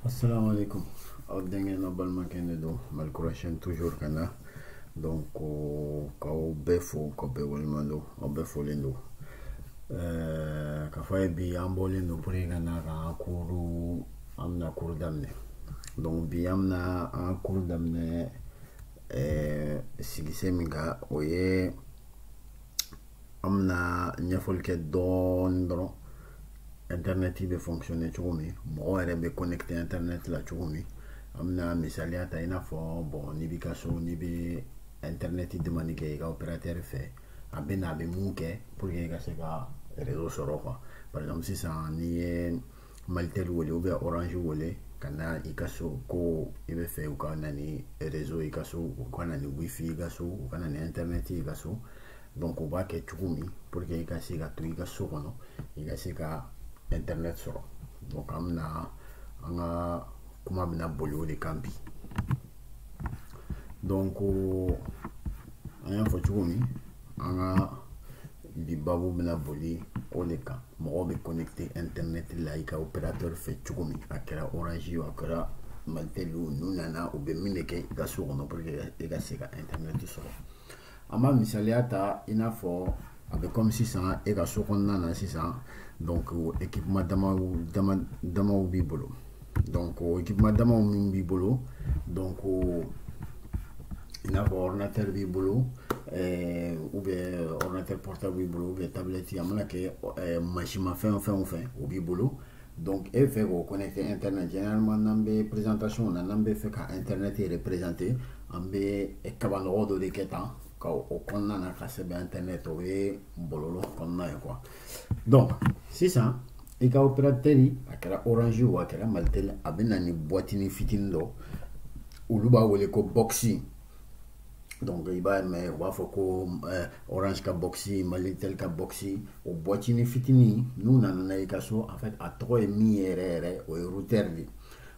Assalamu alaikum. Aw denkɛ n'aw balimakɛ de don, Malikura chaîne toujours ka na. Donc k'aw bɛɛ fo, k'aw bɛɛ waleɲuman dɔn, aw bɛɛ folen don. K'a fɔ a ye, bi an bɔlen don pour que ka na k'an cours, an bɛna cours daminɛ. Donc bi an bɛna an ka cours daminɛ sigisen min kan, o ye an bɛna ɲɛfɔli kɛ dɔɔnin dɔrɔn, internet bɛ fonctionner cogo min, mɔgɔ yɛrɛ bɛ connecter internet la cogo min. An bɛna misaliya ta, i n'a fɔ bon, n'i b'i ka so, n'i bɛ internet demande kɛ i ka opérateur fɛ, a bɛ na, a bɛ mun kɛ pour que i ka se ka réseau sɔrɔ quoi. Par exemple sisan, n'i ye Malitel wele ou bien Orange wele ka na i ka so ko i bɛ fɛ u ka na ni réseau i ka so, u ka na ni wifi i ka so, u ka na ni internet i ka so, donc u b'a kɛ cogo min pour que i ka se ka to i ka so kɔnɔ, i ka se ka internet sɔrɔ. Donc an bɛna an ka kuma bɛna boli o de kan bi. Donc an y'a fɔ cogo min, an ka bi babu bɛna boli o de kan, mɔgɔw bɛ connecter internet la i ka opérateur fɛ cogo min, a kɛra Orange ye o, a kɛra Malitel o, n'u nana, u bɛ min de kɛ i ka so kɔnɔ pour que i ka se ka internet sɔrɔ. An b'a misaliya ta, i n'a fɔ a bɛ comme sisan e ka so kɔnɔna na sisan, donc équipement damaw dama damaw b'i bolo. Donc o équipement damaw min b'i bolo, donc i n'a fɔ ordinateur b'i bolo, ou bien ordinateur portable b'i bolo, ou bien tablette, a mana kɛ mansimafɛn o fɛn o fɛn, o b'i bolo. Donc e fɛ k'o connecter internet, généralement n'an bɛ présentation na, n'an bɛ fɛ ka internet représenter, an bɛ kabanɔgɔ dɔ de kɛ tan ka o kɔnɔna na ka sɛbɛn internet, o ye bɔlɔlɔ kɔnɔna ye quoi. Donc sisan i ka opérateur, a kɛra Orange o, a kɛra Malitel, a bɛ na ni boîte ni fitinin dɔ, olu b'a wele ko box. Donc i b'a mɛn u b'a fɔ ko Orange ka box, Malitel ka box. O boîte ni fitinin n'u nana n'a i ka so, en fait a tɔgɔ ye min ye yɛrɛ yɛrɛ, o ye routeur de.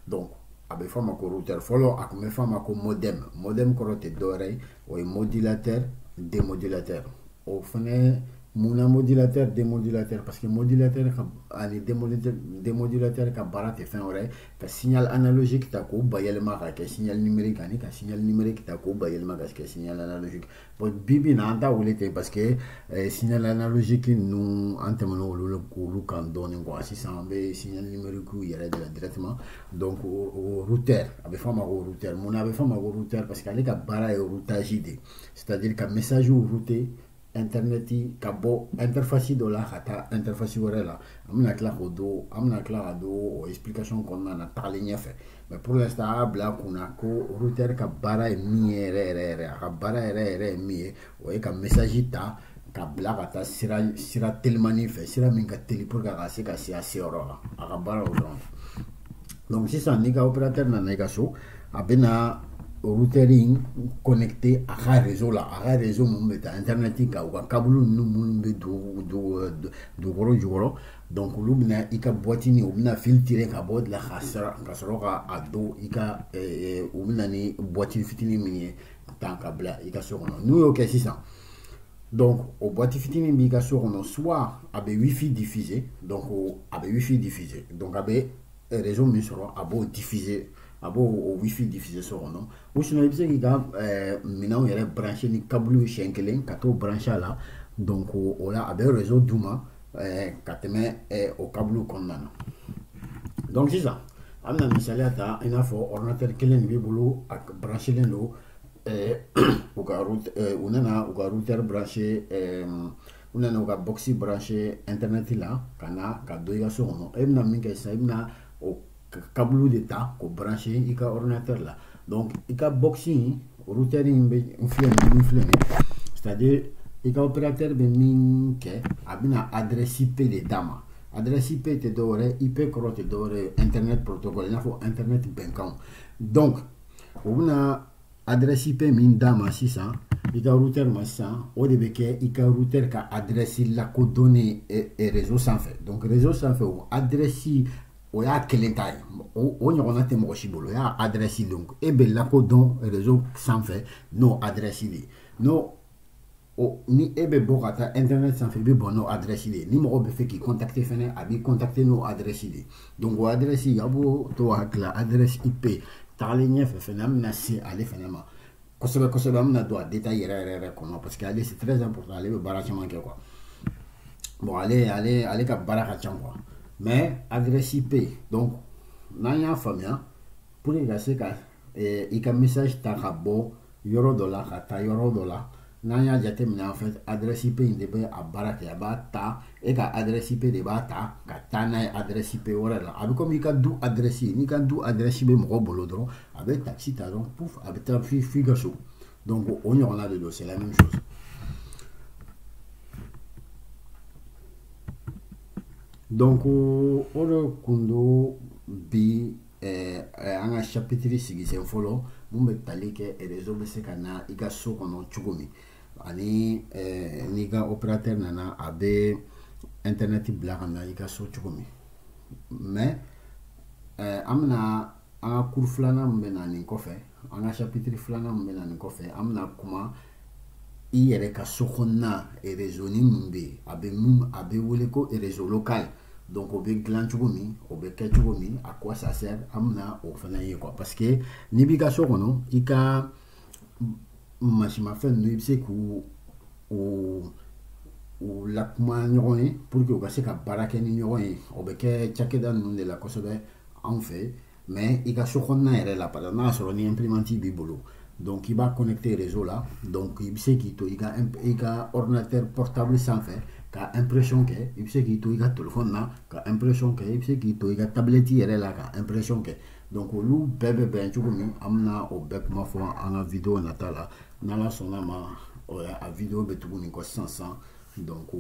Donc a bɛ fɔ a ma ko routeur. Fɔlɔ a tun bɛ fɔ a ma ko modem. Modem kɔrɔ tɛ dɔwɛrɛ ye, o ye modulateur démodulateur. O fɛnɛ munna modulateur démodulateur? Parce que modulateur ka ani démodulateur ka baara tɛ fɛn wɛrɛ ye ka signal analogique ta k'o bayɛlɛma ka kɛ signal numérique, ani ka signal numérique ta k'o bayɛlɛma ka kɛ signal analogique. Bon, bi bi in na an t'a wele ten, parce que signal analogique ninnu, an tɛmɛna olu kan dɔɔnin quoi. Sisan an bɛ signal numérique yɛrɛ de la directement. Donc o routeur, a bɛ fɔ a ma ko routeur. Munna a bɛ fɔ a ma ko routeur? Parce que ale ka baara ye routage de, c'est à dire ka message router internet ka bɔ interface dɔ la ka taa interface wɛrɛ la. An bɛna tila k'o don, an bɛna tila ka don o explication kɔnɔna na tagalen ɲɛfɛ. Mais pour l'instant, a y'a bila a kunna ko routeur ka baara ye min ye yɛrɛ yɛrɛ yɛrɛ, a ka baara yɛrɛ yɛrɛ ye min ye, o ye ka message ta ka bila ka taa sira telimani fɛ, sira min ka teli pour que a ka se ka se a seyɔrɔ la. A ka baara o dɔrɔn. Donc sisan n'i ka opérateur nana i ka so, a bɛna routeur in connecté a ka réseau la, a ka réseau mun bɛ taa internet kan, u ka câble ninnu minnu bɛ dugukolo jukɔrɔ. Donc olu bɛna i ka boîte ni, u bɛna fil tirer ka bɔ de la ka sara ka sɔrɔ ka a don i ka, u bɛna ni boîte fitinin min ye tan ka bila i ka so kɔnɔ. N'u y'o kɛ sisan, donc o boîte fitinin b'i ka so kɔnɔ, soit a bɛ wifi diffuser, donc a bɛ wifi diffuser, donc a bɛ réseau min sɔrɔ, a b'o diffuser, a b'o o wifi diffuser so kɔnɔ, ou sinon i bɛ se k'i ka minɛnw yɛrɛ brancher ni câble siɲɛ kelen ka t'o brancher a la. Donc o la a bɛ réseau d'u ma ka tɛmɛ o câble kɔnɔna na. Donc sisan an bɛna misaliya ta, i n'a fɔ ordinateur kelen de b'i bolo, a branchelen don u ka route, u nana u ka routeur branché, u nana u ka box branché internet la ka na ka don i ka so kɔnɔ. E bɛna min kɛ sisan, i bɛna o câble de ta k'o branché i ka ordinateur la. Donc i ka box in, routeur in bɛ n filɛ nin, min filɛ nin, c'est à dire i ka opérateur bɛ min kɛ, a bɛna adresse IP de d'a ma. Adresse IP tɛ dɔwɛrɛ, IP kɔrɔ tɛ dɔwɛrɛ ye internet protocole, i n'a fɔ internet bɛnkanw. Donc o bɛna adresse IP min d'a ma sisan i ka routeur ma sisan, o de bɛ kɛ i ka routeur ka adresse lakodɔnnen réseau sanfɛ. Donc réseau sanfɛ, o adresse o y'a kelen ta ye, o ɲɔgɔnna tɛ mɔgɔ si bolo, o y'a adresse. Donc e bɛ lakodɔn réseau sanfɛ n'o adresse de ye. N'o O ni e bɛ bɔ ka taa internet sanfɛ, i bɛ bɔ n'o adresse de ye. Ni mɔgɔ bɛ fɛ k'i contacter fɛnɛ, a b'i contacter n'o adresse de ye. Donc o adresse, a b'o to hakili la, adresse IP. Tagalen ɲɛfɛ fɛnɛ, an bɛna se ale fɛnɛ ma kosɛbɛ kosɛbɛ, an bɛna don a détail yɛrɛ yɛrɛ yɛrɛ kɔnɔ, parce que ale, c'est très important, ale bɛ baara caman kɛ quoi. Bon, ale ka baara ka ca quoi. Mais adresse IP, donc n'an y'a faamuya, pour que ka se ka i ka message ta ka bɔ yɔrɔ dɔ la ka taa yɔrɔ dɔ la, n'an y'a jateminɛ, en fait, adresse IP in de bɛ a baara kɛ. A b'a ta, e ka adresse IP de b'a ta ka taa n'a ye adresse IP wɛrɛ la. A bɛ komi i ka du adresse. N'i ka du adresse bɛ mɔgɔ bolo dɔrɔn, a bɛ taxi ta dɔrɔn, pouf, a bɛ taa f'i ka so. Donc o ɲɔgɔnna de don, c'est la même chose. Donc o de kun don bi an ka chapitre sigisen fɔlɔ mun bɛ tali kɛ réseau bɛ se ka na i ka so kɔnɔ cogo min, ani n'i ka opérateur nana, a bɛ internet bila ka na i ka so cogo min. Mais an bɛna an ka cours filanan min bɛ na nin kɔfɛ, an ka chapitre filanan min bɛ na nin kɔfɛ, an bɛna kuma i yɛrɛ ka so kɔnɔna réseau ni mun bɛ yen, a bɛ mun, a bɛ wele ko réseau local. Donc o bɛ dilan cogo min, o bɛ kɛ cogo min, à quoi ça sert, an bɛna o fana ye quoi. Parce que n'i b'i ka so kɔnɔ, i ka mansimafɛn ninnu, i bɛ se k'u u lakuma ɲɔgɔn ye pour que u ka se ka baara kɛ ni ɲɔgɔn ye. O bɛ kɛ cakɛda ninnu de la kosɛbɛ anw fɛ. Mais i ka so kɔnɔna yɛrɛ la, par exemple, n'a y'a sɔrɔ ni imprimante b'i bolo, donc i b'a connecter réseau la. Donc i bɛ se k'i to i ka ordinateur portable sanfɛ ka impression kɛ, i bɛ se k'i to i ka téléphone na ka impression kɛ, i bɛ se k'i to i ka tablette yɛrɛ la ka impression kɛ. Donc olu bɛɛ bɛ bɛn cogo min, an bɛna o bɛɛ kuma fɔ an ka vidéo nata la, n'Ala sɔnna ma. A vidéo bɛ tugu nin kɔ sisan sisan. Donc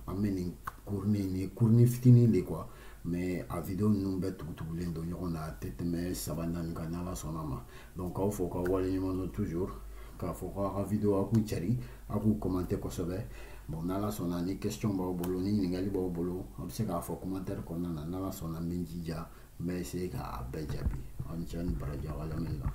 an bɛ nin kurunin, nin kurunin fitinin de quoi, mais a vidéo ninnu bɛɛ tugutugulen don ɲɔgɔn na, a tɛ tɛmɛ saba naani kan, n'Ala sɔnna ma. Donc k'aw fo k'aw waleɲuman dɔn toujours, k'a fɔ k'aw ka vidéo, aw k'u cari, aw k'u commenter kosɛbɛ. Bon, n'Ala sɔnna, ni question b'aw bolo, ni ɲininkali b'aw bolo, aw bɛ se k'a fɔ commentaire kɔnɔna na. N'Ala sɔnna, n bɛ n jija, n bɛ essayer k'a bɛɛ jaabi. Aw ni ce, aw ni baraji, aw ka lamɛnni la.